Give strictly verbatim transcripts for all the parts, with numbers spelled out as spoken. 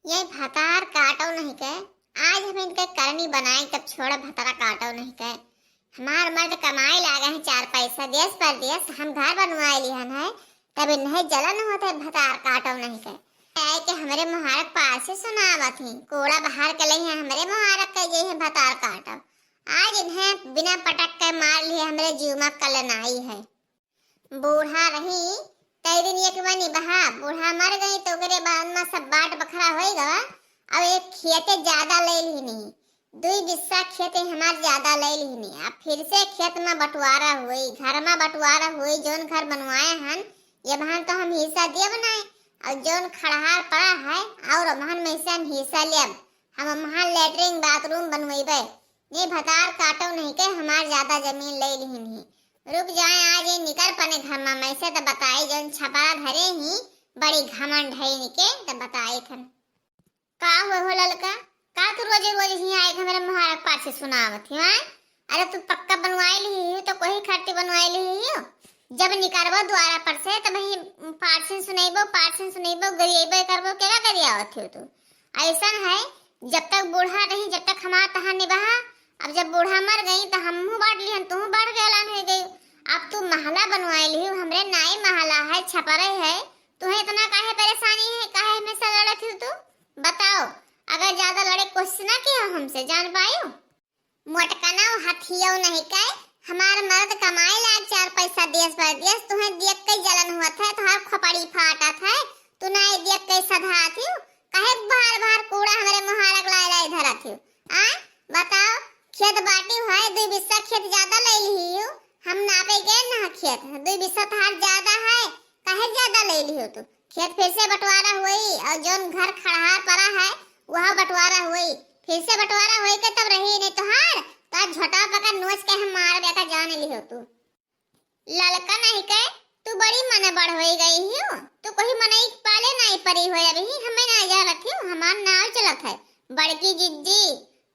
ये भतार काटो नहीं के, आज हम इनके करनी बनाई, तब छोड़ा भतारा काटो नहीं के। हमार मर्द कमाए लागे हैं चार पैसा देश परदेश, हम घर बनवाए लिहन है, तब इन्हें जलन होत है भतार काटो नहीं के। आए के हमरे मुहारक पासे सुनावत ही, कूड़ा बाहर के लई है हमरे मुहारक के, ये है भतार काटो। आज इन्हें बिना पटक के मार लिए हमरे जीव में कलनाई है। बूढ़ा रही, तई दिन एक बनी बहा, बूढ़ा मर गई, तो ओकरे बाद में सब बाट बखरा होई गवा। अब एक खेते ज्यादा ले लिहनी, दुई बिस्सा खेते हमार ज्यादा ले लिहनी। अब फिर से खेत में बंटवारा हुई, घर में बंटवारा हुई, जौन घर बनवाए हन, ये बहन तो हम हिस्सा देब नाई, और जौन खड़हार पड़ा है, और बहन में से हम हिस्सा लेब, हम वहाँ लेटरिन बाथरूम बनवेबे। ये भतार काटो नहीं के हमार ज्यादा जमीन ले लिहिन ही। रुक जाए, आज ये निकर पने घर में, मैं से तो बताई, जौन छपरा धरे ही, बड़ी घमंड है इनके, तो बताई थन। का हुए हो ललका, का तू रोजे रोज ही आए के हमरे मुहारक पाछे सुनावत ही, हैं? अरे तू पक्का बनवाई लिही हो, तो कोई खट्टी बनवाई लिही हो। जब निकरबो द्वारा पर से, तब ही पाछे सुनैबो, पाछे सुनैबो, गरियैबो करबो, केला गरियावत हो तू? ऐसन है, जब तक बूढ़ा रही, जब तक हमार तहार निबहा। अब जब बूढ़ा मर गई, तो हमहू बांट लिहन, तू बांट के ऐलान हो गई। अब तू महला बनवाए लिहू, हमरे नाई महला है, छपरे है, तुहे इतना काहे परेशानी है, काहे हमेशा लड़त हो तू? बताओ, अगर ज्यादा लड़े कोशिश ना किया हमसे, जान पायो। मोटकना हथियो नहीं के, हमार मर्द कमाए लाग चार पैसा देश परदेश, तुहे देख के जलन होत है, तुहार खोपड़ी फाटत है, तू नाई देख के सधात हो, काहे बार बार कूड़ा हमरे मुहारक लाए लाए धरत हो? आ, बताओ, खेत बाटी है, दुई बिस्सा खेत ज्यादा ले लिही हो, हम नापे गए ना खेत, दुई बिस्सा तहार ज्यादा है, काहे ज्यादा ले लिहो तू? खेत फिर से बंटवारा हुई और जौन घर खड़हार पड़ा है, वह बंटवारा हुई, फिर से बंटवारा हुई के तब रही नहीं तोहार, तो आज झोटा पकड़ नोच के हम मार बेटा जान लिहो तू। ललका नहीं के, तू बड़ी मन बड़ होई गई हो, तू कोई मनई पाले नहीं परी हो, अभी हमें ना जा रखी हो, हमार नाव चलत है बड़की जिज्जी,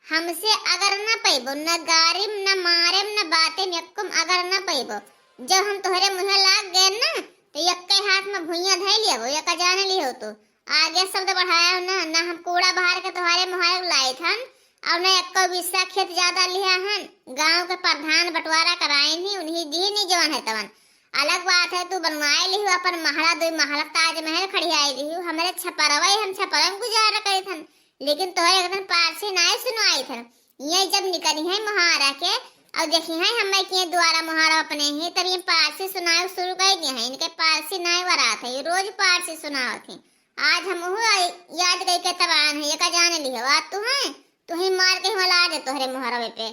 हमसे अगर न पैबो, न गारिम, न मारेम, न बातेम, यक्कुम अगर न पैबो। जब हम तोहरे मुँहे लाग गए ना, तो यक्के हाथ में भुइयां धइ लियबो, यका जान लिहो तू। आगे शब्द बढ़ाया ना, ना हम कूड़ा बहार के तोहरे मुहारक लाइत हन, और न यक्को बिस्सा खेत ज्यादा लिहा हन। गांव के प्रधान बंटवारा कराइन ही, उन्हीं दी नहीं जवन है तवन। अलग बात है, तू बनवाए लिहू अपन महला, दुई महला ताजमहल खड़ियाए लिहू, हमरे छपरवई, हम छपरम गुजारा करित हन। लेकिन तोहरे एकदम पारसी नाय सुनवाई थन। ये जब निकली है मुहारा के, और देखी है हमें के द्वारा मुहारा अपने ही, तब ये पारसी सुनाए शुरू कर दिए हैं। इनके पारसी नाय वरात है, ये रोज पारसी सुनावत हैं। आज हम वो याद करके तब आन है, ये का जान ली हो, आज तू है, तू ही मार के हिमला दे तोहरे मुहारा पे।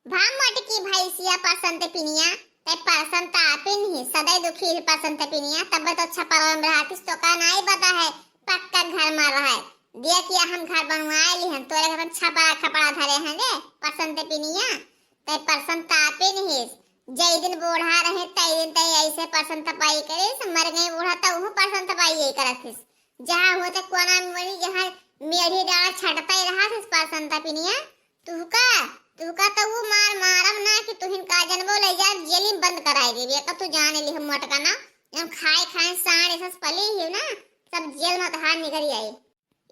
भा मोटकी भैंसिया परसंत पिनिया, तै परसंत आपिन ही, सदै दुखी ही परसंत पिनिया, तब तो छपरा में रहतिस तो का नाई बता है, पक्का घर में रहे। देख या हम घर बनवाए ली हन, तोरे घर में छपरा खपड़ा धरे हैं रे, परसंत पिनिया, तै परसंत आपिन ही, जै दिन बूढ़ा रहे, तै दिन तै ऐसे परसंत पाई करे, से मर गई बूढ़ा, तो वो परसंत पाई यही करत हिस। जहाँ होते कोना में मरी, जहाँ मेढ़ी डाला छटता ही रहा, से परसंत पिनिया, तुहका, तुहका तो वो मार मारब ना कि तुहिन का जनबो, ले जा जेल में बंद कराई देबे। का तू जाने ली हम मोटका ना, हम खाए खाए साँड़ ऐसा पली ही ना, सब जेल में तहार निकल आई।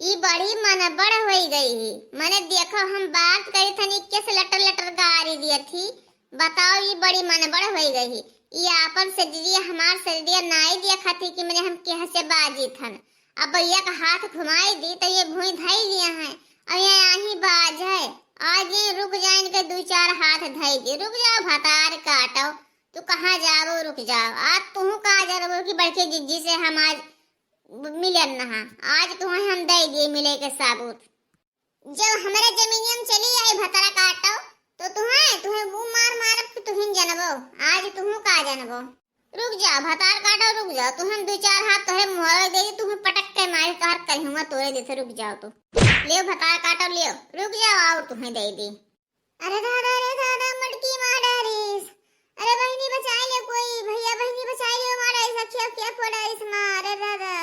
ई बड़ी मन बड़ होई गई ही। मने देखो हम बात करी थनी, कैसे लटर लटर गारी दिया थी। बताओ, ई बड़ी मन बड़ होई गई ही। ई आपन सजरिया, हमार सजरिया नाई दिया खाती कि मने हम केह से बाजी थन। अब भैया का हाथ घुमाई दी तो ये भुई धई लिया है, और ये आही बाज है। आज ये रुक जाए, इनके दो चार हाथ धई दी। रुक जाओ भतार काटो, तू कहाँ जाओ, रुक जाओ। आज तू कहाँ जाओ कि बड़के जिज्जी से हम आज मिलन नहा, आज तुम्हें हम दे दिए मिले के साबूत। जब हमरे जमीनिया में चली आई भतार काटो, तो तुम्हें, तुम्हें वो मार मारब कि तुहिन जनबो, आज तुहू का जनबो। रुक जा, भतार काटो, रुक जा। तुहन दो चार हाथ तोहरे मुहरे दे दी, तुहन पटक के मारे, तोहर करिहुआ तोरे देते, रुक जाओ तो। लियो भतार काटो, लियो, रुक जाओ, आओ तुहन दे दी। अरे दादा, अरे दादा, मटकी मार डारिस। अरे बहिनी बचाई ले कोई, भैया बहिनी बचाई ले, मार डारिस, अखिया, अखिया फोड़ डारिस, मार, अरे दादा।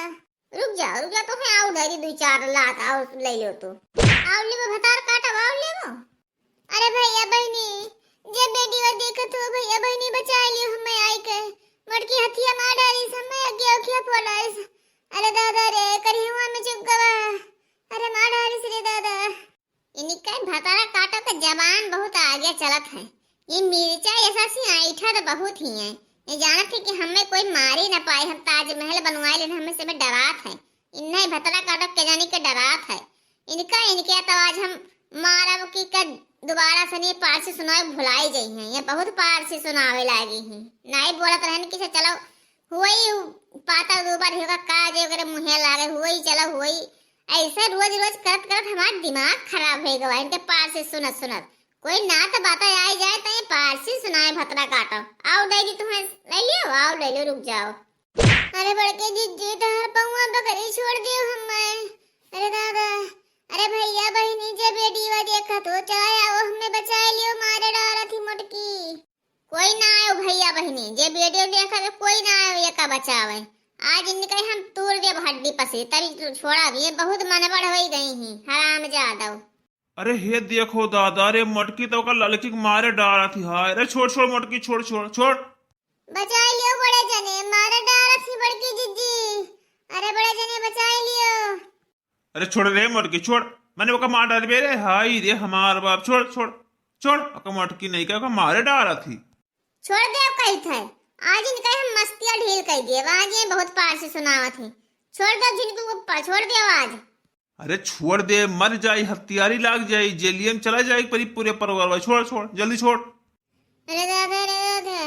रुक जाओ, रुक जाओ, तुहन आओ दे दी दो चार लात, आओ ले लो तो। आओ लेबो भतार काटो, आओ लेबो। अरे भैया बहिनी, जे बेटी वो देखत हो, भैया बहिनी बचाई लियो हमें आई के। मोटकी हथिया मार डारिस, हमें अगिया उखिया फोड़ डारिस। अरे दादा रे, करिहुआ में चुप गवा। जबान बहुत आगे चलत है। ये मिर्चा ऐसा सी ऐठा तो बहुत ही है। ये जानत है कि हमें कोई मारी ना पाए, हम ताजमहल बनवाए लेन, हमें से में डरात है। इन्हें भतरा काटब के जानी के डरात है। इनका, इनके तो आज हम मारब कि का दोबारा से नहीं पारसी सुनाए भुलाई जाई हैं। ये बहुत पारसी सुनावे लागी हैं। नहीं बोलत रहन कि से चलो हुई पाता दूबर होगा का जे ओकरे मुँहे लागे, हुई चलो हुई। ऐसे रोज रोज करत करत हमार दिमाग खराब हो गवा इनके पारसी सुनत सुनत। कोई ना तो बात आई जाए तो ये पारसी सुनाए भतरा काटो। आओ दे दी तुम्हें, ले लियो, आओ ले लियो, रुक जाओ। अरे बड़के जिज्जी, तोहर पौआ पकड़ी, छोड़ दियो हमें। अरे दादा, अरे भैया बहिनी, जे बेटी वा देखा तो चला आओ, हमें बचाए लियो, मारे डारत ही मोटकी। कोई ना आयो भैया बहिनी, जे वीडियो देखा तो कोई ना आयो ये का बचावे। आज इनके हम तोड़ देब हड्डी पसली, तरी छोड़ा भी, ये बहुत मनबढ़ होई गई ही, हराम जादव। अरे हे देखो दादा, रे मोटकी तो ओकर ललकी के मारे डारत ही। हाय रे, छोड़, छोड़ मोटकी, छोड़, छोड़, छोड़। बचाई लियो बड़े जने, मारे डारत ही बड़की जिज्जी। अरे बड़े जने बचाई लियो। अरे छोड़ रे मोटकी, छोड़। मैंने ओका मार डालबे रे। हाय रे हमार बाप, छोड़, छोड़, छोड़। ओका मोटकी नहीं का, ओका मारे डारत ही। छोड़ दे कही थे। आज इनका हम मस्तिया ढील कर दिए, आज ये बहुत पारसी सुनावत ही। छोड़ दे जिनको, छोड़ दे आज। अरे छोड़ दे, मर जाई, हत्यारी लाग जाई, जेलियन चला जाई परी पूरे परिवार वाले। छोड़, छोड़, जल्दी छोड़। अरे दादा, अरे दादा,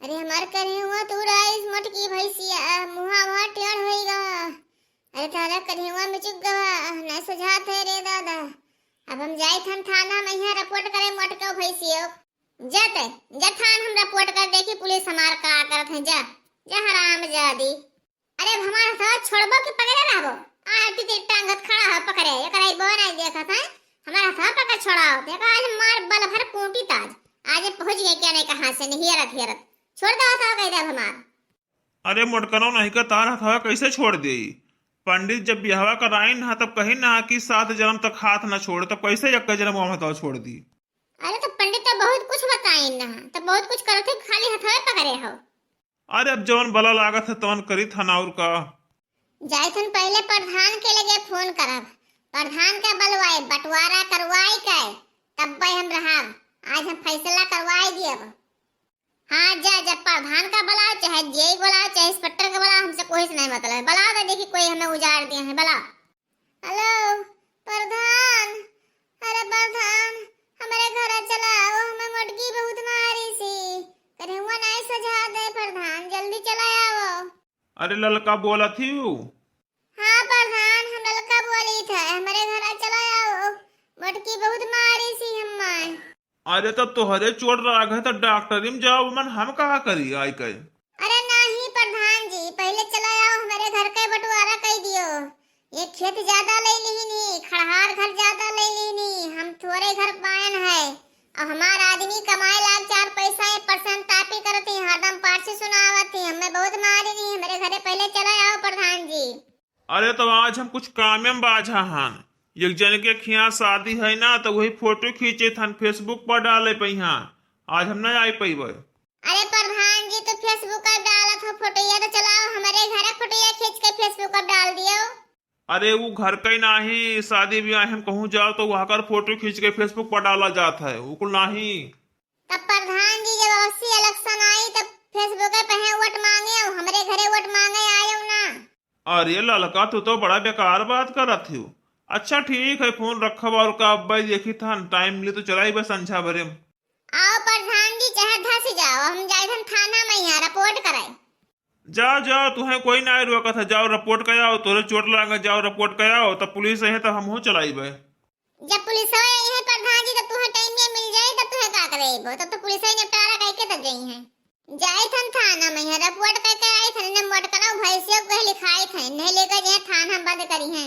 अरे हमार करेहुआ तू राइस मोटकी भैंसिया, मुहा मुहा टेढ़ होई गा। अरे दादा, करेहुआ में चुक गवा, नहीं सुझात है रे दादा। अब हम जाइत हन थाना में यहाँ रिपोर्ट करे मोटको भैंसियो। जत, जत थान हम रिपोर्ट कर देखी पुलिस हमार का करत है, जा, जा हराम जादी। अरे अब हमार हथवा छोड़बो कि पकड़े रहबो? आ, एती तेरी टांगत खड़ा हो पकड़े, एकर आई बो नहीं देखत है, हमार हथवा पकड़ छोड़ाओ, देखा आज मार बल भर कूटी ताज, आज पहुँच गए क्या नहीं कहाँ से, नहीं हेरत हेरत, छोड़ दो हथवा कह दे अब हमार। अरे मोटकनो नहीं का तार हथवा कैसे छोड़ देई? पंडित जब बियाहवा कराइन ना तब कहिन ना कि सात जन्म तक हाथ ना छोड़े, तब कैसे एक जन्म हम हथवा छोड़ दी? अरे तो पंडित तो बहुत कुछ बताइन ना, तो बहुत कुछ करत है, खाली हथवा पकड़े हो। अरे अब जवन भला लागत है तवन करी थन और का। जाइथन पहले प्रधान के लगे फोन करब, प्रधान का बलवाए बंटवारा करवाई के, तब भाई हम रहब, आज हम फैसला करवाई दियब। हाँ जा, जब प्रधान का बुलाओ, चाहे जेई बुलाओ, चाहे इंस्पेक्टर का बुलाओ, हमसे कोई से नहीं मतलब है। बुलाओ तो देखी कोई हमें उजाड़ दिए हैं, बुलाओ। हेलो प्रधान, अरे प्रधान, हमारे घर चलाओ, हमें मोटकी बहुत मारी सी, करेहुआ नहीं सजा दे प्रधान, जल्दी चला आओ। अरे ललका बोलत ही हूँ। हाँ प्रधान, हम ललका बोली थे, हमारे घर चला आओ, मोटकी बहुत मारी सी हमें। अरे तो तोहरे चोट लाग है तो डॉक्टरी में जाओ, मन हम कहा करी आई के। अरे नहीं प्रधान जी, पहले चला आओ, हमारे घर के बंटवारा कर दियो। ये खेत ज्यादा ले लीनी, खड़हार घर ज्यादा ले लीनी, हम थोड़े घर पायन है। और हमार आदमी कमाए लाग चार पैसा, ये परसेंट तापी करती, हरदम पारसी सुनावत ही, हमें बहुत मारी रही, हमारे घरे पहले चला आओ प्रधान जी। अरे तो आज हम कुछ कामे में बाझा हन, एक जन के खियाँ शादी है ना, तो वही फोटो खींचे थन, Facebook पर डाले पे यहाँ, आज हम नहीं आई पैबे। अरे प्रधान जी, तो Facebook पर डालत हो फोटोया, तो चलाओ हमारे घर फोटोया खींच के Facebook पर डाल दियो। अरे वो घर का ही नाही, शादी ब्याह हम कहूँ जाओ तो वहाँ कर फोटो खींच के Facebook पर डाला जात है, वो कुल नाही। तब प्रधान जी जब अवश्य इलेक्शन आई तब Facebook पे हैं वोट मांगे, और हमरे घरे वोट मांगे आयो ना। अरे ललका, तू तो बड़ा बेकार बात करत हो। अच्छा ठीक है, फोन रखब और का, अब भाई देखी थन, टाइम मिले तो चलाई बस संझा भरे में। आओ प्रधान जी, चाहे धस जाओ, हम जाए थन थाना में यहाँ रिपोर्ट कराए। जाओ जाओ, तुम्हें कोई ना रोकत है, जाओ रिपोर्ट कर आओ, तोरे चोट लागे, जाओ रिपोर्ट कर आओ, तब पुलिस है तब हम हो चलाई बे। जब पुलिस हो आई है प्रधान जी, तब तुम्हें टाइम ये मिल जाए, तब तुम्हें का करे अइबो, तब तो पुलिस ही निपटारा करके तब जाई है। जाए थन थाना में है, रिपोर्ट करके आई थन, ने मोटकनो भैंसियों को लिखाई थे, नहीं लेकर जाए थाना बंद करी है।